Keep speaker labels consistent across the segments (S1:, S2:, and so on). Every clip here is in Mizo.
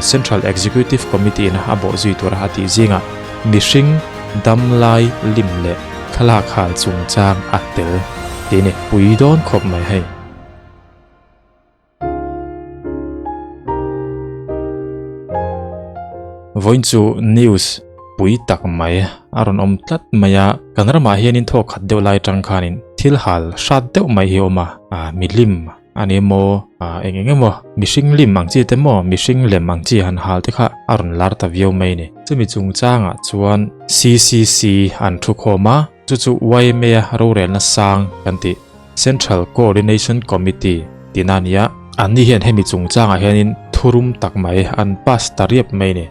S1: Central Executive Committee in a bawh zui tura a tih zingah mihring damlai lim leh thlalak hal chungchang a tel tih a ni. Pui dawn khawp mai hei. Vawiin chu news pui tak mai a rawn awm tlat mai a, kan ramah hianin thawk khat deuh lai atang khanin thil hal hrat deuh mai hi a awm a, milim a ni emaw eng eng emaw mihring lim ang chi te maw mihring lem ang chi han hal te kha a rawn lar ta viau mai a ni. Chumi chungchangah chuan CCC an thu khawm a, chu chu yma rorelna sang kan tih Central Coordination Committee tihna a ni a, anni hian hemi chungchangah hianin thurum tak mai an pass ta riap mai a ni.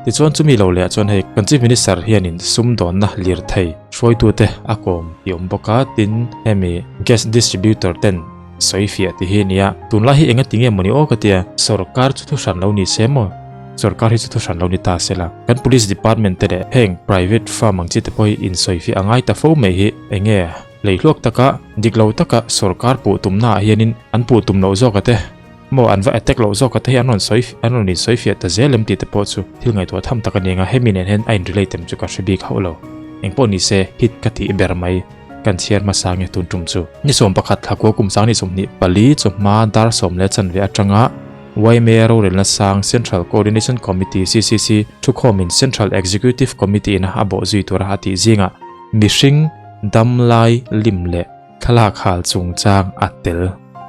S1: Tichuan chumi lo leh ah chuan hei kan Chief Minister hianin sumdawnna lirthei hruaitute a kawm tih awm bawk a, tin hemi gas distributor ten Sawi fiah ti hi nia, tunlai hi enga tinge mawni aw ka tia, sorkar chu thu hran lo ni se maw? Sorkar hi chu thu hran lo ni ta se la, kan police department te leh heng private firm ang chi te pawh hi insawi fiah a ngai ta fo mai hi enge leihluak taka dik lo taka sorkar puh tumna ah hianin an puh tum loh zawk a te maw an va attack loh zawk a te hi an rawn sawi an rawn insawi fiah ta zel em tih te pawh chu thil ngaihtuah tham tak a ni ang a, hemi nen hian a in relate em chu ka hre bik hauh lo, engpawh ni se hit ka tih ber mai. Kan chhiar hmasa nge tun tum chu. Ni 11 thla kum 2024 chawhma dar 10 chanve atanga yma rorelna sang Central Coordination Committee, CCC, thukhawmin Central Executive Committee ina a bawh zui tura a tih zingah mihring damlai lim leh thlalak hal chungchang a tel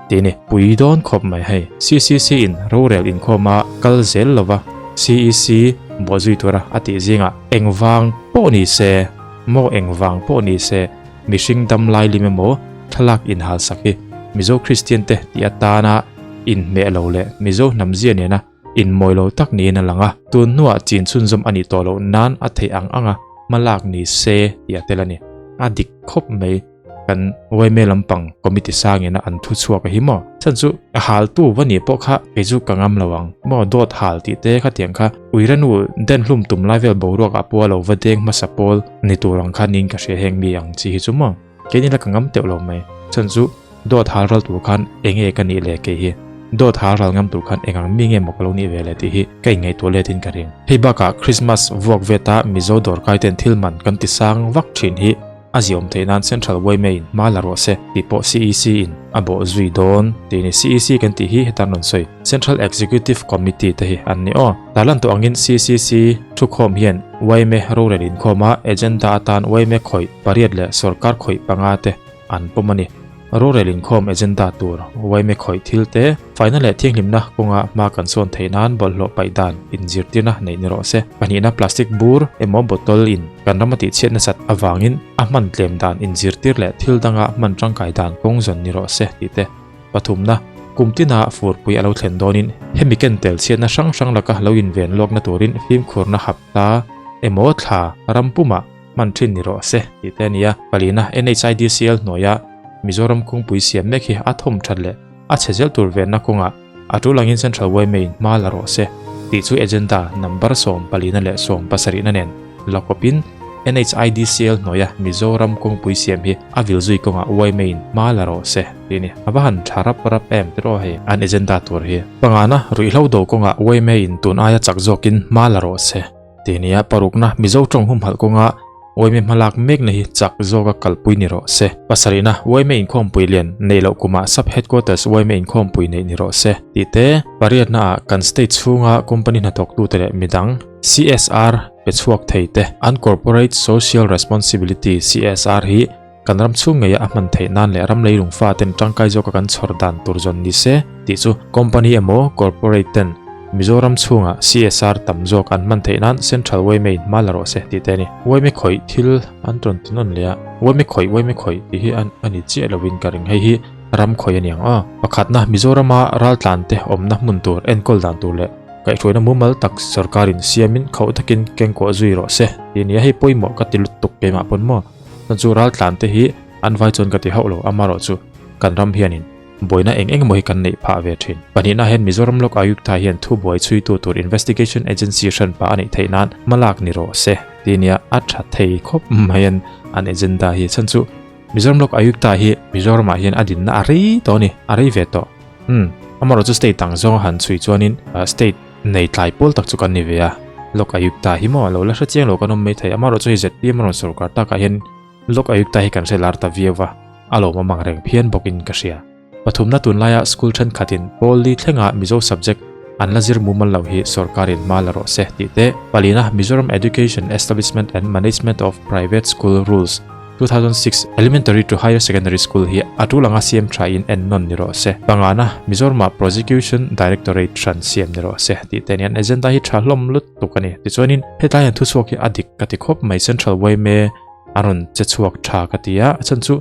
S1: tih a ni. Pui dawn khawp mai hei. CCC in rorel inkhawma kal zel lova CEC bawh zui tura a tih zingah engvang pawh ni se, Maw engvang pawh ni se, mihring dam lai lim emaw thlalak inhal sak hi Mizo Kristian te tih atana inhmeh lo leh Mizo hnamzia nena inmawi lo tak niin a lang a, tun hnuah chin chhunzawm a nih tawh loh nan a theih ang anga hmalak ni se tih a tel a ni. A dik khawp mai. Kan yma lampang committee sangin a an thu chhuak a hi maw? Chhan chu a haltu va nih pawh kha kei chu ka ngam lo ang maw? Dawt hal tih te khatiang kha uiranu den hlum tum lai vel boruak ah pawh a lo va deng hmasa pawl ni tur ang kha niin ka hria heng mi ang chi hi chu maw? Keini la ka ngam teuh lo mai. Chhan chu dawt hal ral tur khan enge ka nih le kei hi? Dawt hal ral ngam tur khan engang mi nge maw ka lo nih ve le tih hi ka inngaihtuah let in ka ring. Hei bakah Christmas vuak veta Mizo dawrkai ten thil man kan ti sang vak thin hi A ziawm theih nan Central yma in hma la rawh se tih pawh CEC in a bawh zui dawn tih a ni. CEC kan tih hi hetan rawn sawi Central Executive Committee te hi an ni aw. Tarlan tawh angin CCC thukhawm hian yma rorel inkhawm a agenda atan yma khawih pariat leh sorkar khawih panga te an pawm a ni. Rorel inkhawm agenda tur yma khawih thil te, faina leh thianghlimna kawnga hma kan sawn theih nan bawlhhlawh paih dan inzirtirna neih ni rawh se. Pahnihna plastic bur emaw bottle in kan rama tihchhiat nasat avangin a hman tlem dan inzirtir leh thil danga hman tangkai dan kawng zawn ni rawh se tih te. Pathumna, kum tina furpui a lo thlen dawnin hemi ken tel chhiatna hrang hrang laka lo inven lawkna turin fimkhurna hapta emaw thla ram pumah hman thin ni rawh se tih te a ni a. Palina NHIDCL hnuaia Mizoram kawngpui siam mek hi a thawm that leh a chhe zel tur venna kawngah a tul angin Central yma in hma la rawh se tih chu agenda number 14 leh 17 nen la kawpin NHIDCL hnuaia Mizoram kawngpui siam hi a vil zui kawngah yma in hma la rawh se tih a ni. A va han tha rap rap em tiraw hei an agenda tur hi. Pangana ruihhlo do kawngah yma in tun aia chak zawkin hma la rawh se. Ti nia parukna Mizo tawng humhalh kawnga yma hmalak mekna hi chak zawka kalpui ni rawh se. Pasarihna yma inkhawmpui lian neih loh kumah Sub Headquarters yma inkhawmpui neih ni rawh se tih te, pariatna ah kan state chhunga company hnathawktute leh midang CSR pe chhuak thei te an Corporate Social Responsibility, CSR, hi kan ram chhung ngeia a hman theih nan leh ram leilung fa ten tangkai zawka kan chhawr dan tur zawn ni se tih chu company emaw corporate ten Mizoram chhunga CSR tam zawk an hman theih nan Central yma in hma la rawh se tih te a ni. Yma khawih thil an tawn ti nawn leh a, yma khawih yma khawih tih hi a ni chiah lovin ka ring hei hi ram khawih a ni ang aw. Pakhatna Mizorama raltlan te awmna hmun tur enkawl dan tur leh kaihhruaina mumal tak sorkarin siamin khauh takin kengkuah zui rawh se tih a ni a, hei pawimawh ka ti lutuk keimah pawn maw. Chuan chu ral tlan te hi an vai chuan ka ti hauh lo, amarawh chu kan ram hianin buaina eng eng emaw hi kan neih phah ve thin. Pahnihna hian Mizoram Lok Ayukta hian thubuai chhuitu tur investigation agency hranpa a neih theih nan hmalak ni rawh se ti nia a tha thei khawp mai an an agenda hi. Chhan chu Mizoram Lok Ayukta hi Mizoramah hian a dinna a rei tawh a ni, a rei ve tawh. Umm, amarawh chu state dang zawng a han chhui chuanin state. Nei tlai pawl tak chu kan ni ve a, Lok Ayukta hi maw lo la hre chiang lo kan awm mai thei, amaherawhchu hei ZPM a rawn sawrkar takah hian Lok Ayukta hi kan hre lar ta viau va, a lawm awm ang reng phian bawkin ka hria. Pathumna tunlaia school thenkhatin pawl li thlenga Mizo subject an la zir mumal lo hi sawrkarin hma la rawh se tih te, palina Mizoram Education Establishment and Management of Private School Rules, 2006 Elementary to Higher Secondary School hi a tul anga siam tha in en nawn ni rawh se. Pangana, Mizoramah Prosecution Directorate hran siam ni rawh se tih te anian agenda hi tha hlawm lutuk a ni. Tichuanin hetlai hian thuchhuak hi a dik ka ti khawp mai Central yma a rawn che chhuak tha ka ti a, a chhan chu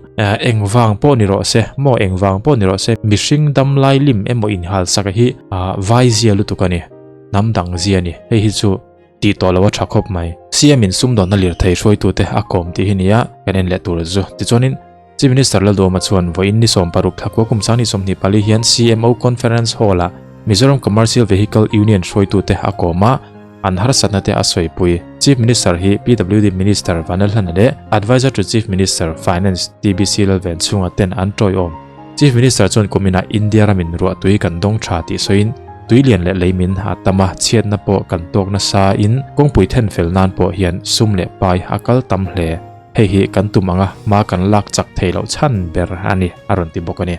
S1: engvang pawh ni rawh se maw engvang pawh ni rawh se mihring dam lai lim emaw inhalsak hi vai zia lutuk a ni, hnam dang zia a ni. Hei hi chu Tih tawh lo a tha khawp mai. CM in sumdawnna lirthei hruaitute a kawm tih hi nia kan en leh tur zu. Tichuanin Chief Minister Lalduhoma chuan vawiin ni 16 thla kum sang ni 24 hian CMO Conference Hall ah Mizoram Commercial Vehicle Union hruaitute a kawm a, an harsatna te a sawipui. Chief Minister hi PWD Minister Vanlalhlana leh Adviser to Chief Minister, Finance, TBC Lalvenchhunga ten an tawiawm. Chief Minister chuan kuminah India ramin ruahtui kan dawng tha tih sawiin tui lian leh leimin a tam a, chhiatna pawh kan tawk nasa in kawngpui then fel nan pawh hian sum leh pai a kal tam hle. Hei hi kan tum anga hma kan lak chak thei loh chhan ber a ni, a rawn ti bawk a ni.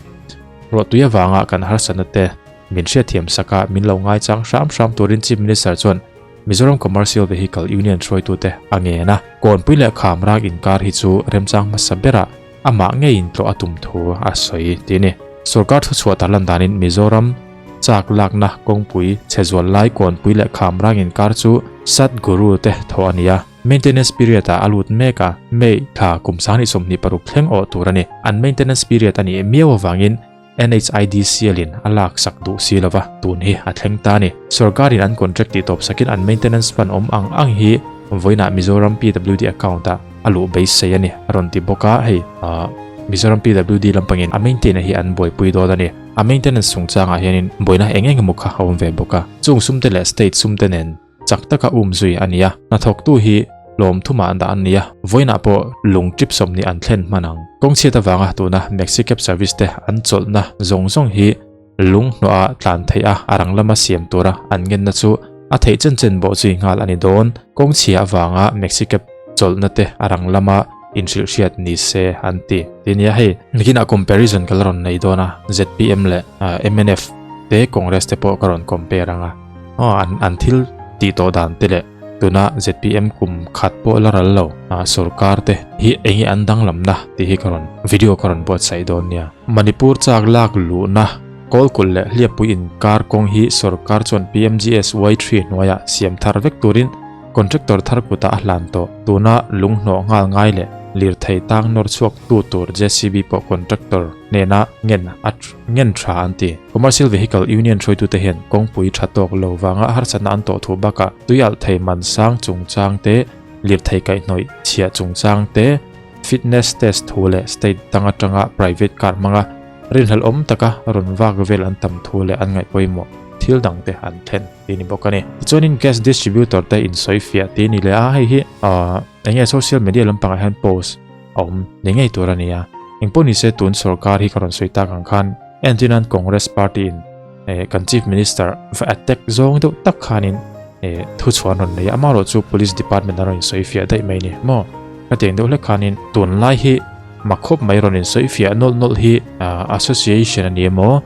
S1: Ruahtui avanga kan harsatna te min hriatthiam sak a, min lo ngaichang hram hram turin Chief Minister chuan Mizoram Commercial Vehicle Union hruaitute a ngen a, Kawnpui leh Khamrang inkar hi chu remchang hmasa berah amah ngeiin tlawh a tum thu a sawi ti a ni. Sorkar thuchhuah tarlan danin Mizoram chak lakna kawngpui chhe zual lai Kawnpui leh Khamrang inkar chu Satguru te thawh a ni a, maintenance period ah a lut mek a, May thla kum 2026 thleng awh tur a ni. An maintenance period a nih miau avangin NHIDCL in a lak sak duh si lova, tun hi a thleng ta a ni. Sorkarin an contract tih tawp sakin an maintenance fund awm ang ang hi vawiinah Mizoram PWD account ah a luh beisei a ni, a rawn ti bawk a, hei Mizoram PWD lampangin a maintain a hi an buaipui dawn a ni. A maintenance chungchangah hianin buaina eng eng emaw kha a awm ve bawk a, chung sumte leh state sumte nen Chak taka um zui a ni a, hnathawktu hi lawm thumah an dah an ni a, vawiinah pawh lung trip 20 an thlen hman ang. Kawngchhiat avanga tuna Maxi Cab Service te an chawlhna zawng zawng hi lung hnawha tlan theih a, a rang lama siam tura an ngenna chu a theih chen chen bawh zui nghal a ni dawn. Kawngchhia avanga Maxi Cab chawlhna te a rang lama inhrilhhriat ni se an ti. Ti nia hei, nikinah comparison ka la rawn nei dawn a, zpm leh mnf te Congress te pawh ka rawn compare ang a. Aw an an thil tih tawh dan te leh tuna zpm kum khat pawh la ral lo ah sorkar te hi enge an danglamna tih hi ka rawn video ka rawn buatsaih dawn nia. Manipur chak lak luhna Kawlkulh leh Hliappui inkar kawng hi sorkar chuan PMGSY 3 hnuaiah siam thar vek turin Contractor thar kutah a hlan tawh. Tuna lung hnawh nghal ngai leh lirthei tang nawr chhuak tu tur JCB pawh contractor hnena ngen a ngen tha an ti. Commercial Vehicle Union hruaitute hian kawngpui tha tawk lo vanga harsatna an tawh thu bakah tui alh thei man sang chungchang te, lirthei kaihhnawih chhiah chungchang te, fitness test thu leh state dang atanga private car hmanga rinhlelh awm taka rawn vak vel an tam thu leh an ngaih pawimawh thil dang te an thlen tih a ni bawk a ni. Tichuanin gas distributor te insawifiah tih a ni leh a, hei hi eng nge social media lampangah hian post a awm ni ngei tur a ni a. Engpawh nise tun sorkar hi ka rawn sawi tak ang khan Entirnan Congress Party in kan Chief Minister va attack zawng deuh tak khanin thu chhuah an rawn nei a, amaherawh chu Police Department an rawn insawifiah daih mai ni maw? Hetiang deuh hlek khanin tunlai hi mak khawp mai rawn insawifiah nawlh nawlh hi Association a ni emaw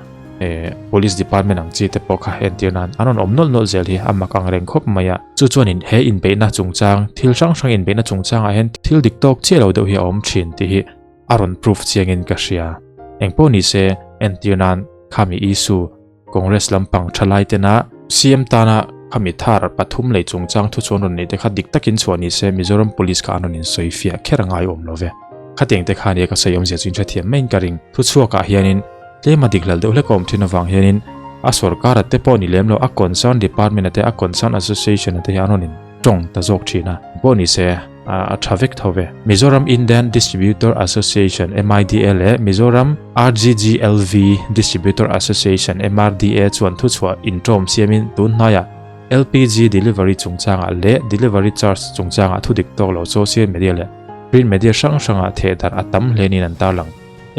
S1: Police Department ang chi te pawh kha entirnan an rawn awm nawlh nawlh zel hi a mak ang reng khawp mai a. Chu chuanin he inbeihna chungchang thil hrang hrang inbeihna chungchangah hian thil dik tawk chiah lo deuh hi a awm thin tih hi A rawn proof chiangin ka hria. Engpawh ni se, entir nan khami issue, Congress lampang thalai tena CM tana khami thar pathum lei chungchang thuchuan rawn neih te kha dik takin chhuah ni se Mizoram Police kha an rawn insawi fiah kher a ngai awm lo ve. Khatiang te kha nia ka sawi awmzia chu inhrethiam maiin ka ring. Thuchhuakah hianin tlema dik hlal deuh hlek a awm thin avang hianin a sorkara te pawh ni lem lo a concern department-a te a concern association-a te hi an rawn in tawng ta zawk thin a. Engpawh ni se. a tha vek tho ve. Mizoram Indian Distributor Association, MIDA, leh Mizoram RGGLV Distributor Association, MRDA, chuan thuchhuah intawm siamin tun hnaiah LPG delivery chungchangah leh delivery charge chungchangah thudik tawk lo social media leh print media hrang hrangah thehdarh a tam hle niin an tarlang.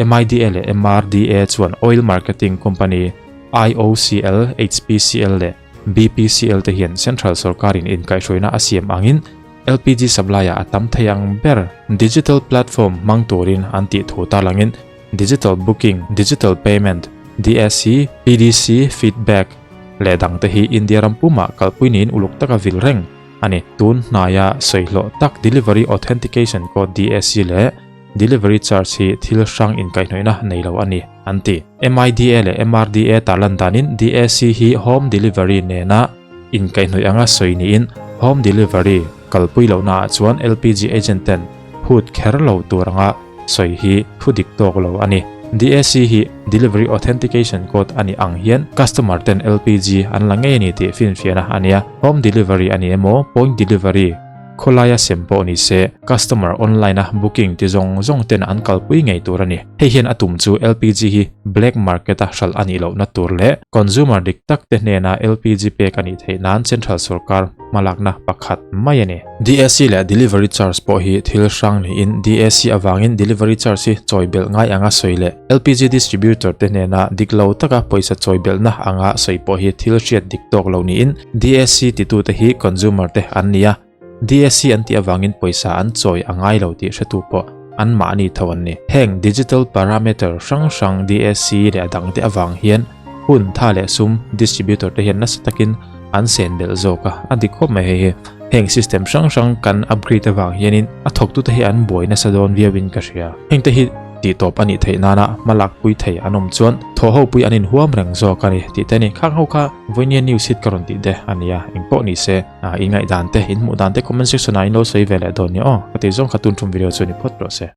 S1: MIDA leh MRDA chuan oil marketing company IOCL, HPCL leh. BPCL te hian Central sorkarin inkaihhruaina a siam angin LPG supply-ah a tam thei ang ber digital platform hmang turin an tih thu tarlangin digital booking, digital payment, DSC, PDC, feedback leh dangte hi India ram pumah kalpui niin uluk taka vil reng a ni. Tun hnaia sawi hlawh tak delivery authentication code DSC leh delivery charge hi thil hrang inkaihhnawihna nei lo a ni, an ti. MIDA leh MRDA tarlan danin DAC hi home delivery nena inkaihhnawih anga sawi niin home delivery kalpui lohnaah chuan LPG agent ten phut kher lo tur anga sawi hi thu dik tawk lo a ni. DAC hi Delivery Authentication Code a nih ang hian customer ten LPG an la ngei a ni tih finfiahna a nia. Home delivery a ni emaw point delivery Khawlaia sem pawh ni se, customer online a booking ti zawng zawng ten an kalpui ngei tur a ni. Hei hian a tum chu LPG hi black market a hralh a nih lohna tur leh consumer dik tak te hnena LPG pek a nih theih nan central sorkar hmalakna pakhat mai a ni. DAC leh delivery charge pawh hi thil hrang niin DAC avangin delivery charge hi chawi belh ngai anga sawi leh LPG distributor te hnena dik lo taka pawisa chawi belhna anga sawi pawh hi thil hriat dik tawk lo niin DAC titute hi consumer te an ni a, DAC an tih avangin pawisa an chawi a ngai lo tih hretu pawh anmahni tho an ni. Heng digital parameter hrang hrang DAC leh a dangte avang hian hun tha leh sum distributor te hian nasa takin an sen belh zawk a, a dik khawp mai hei hi. Heng system hrang hrang kan upgrade avang hianin a thawktute hi an buai nasa dawn viauin ka hria. Hengte hi tih tawp a nih theih nana hma lakpui thei an awm chuan thaw ho pui an inhuam reng zawk a ni tih te a ni. Khang ho kha vawinia news hit ka rawn tih te a nia, engpawh ni se i ngaihdan te, in hmuh dan te comment section ah in lo sawi ve leh dawn nia aw. Ka tih zawng kha tun tum video chu ni phawt rawh se.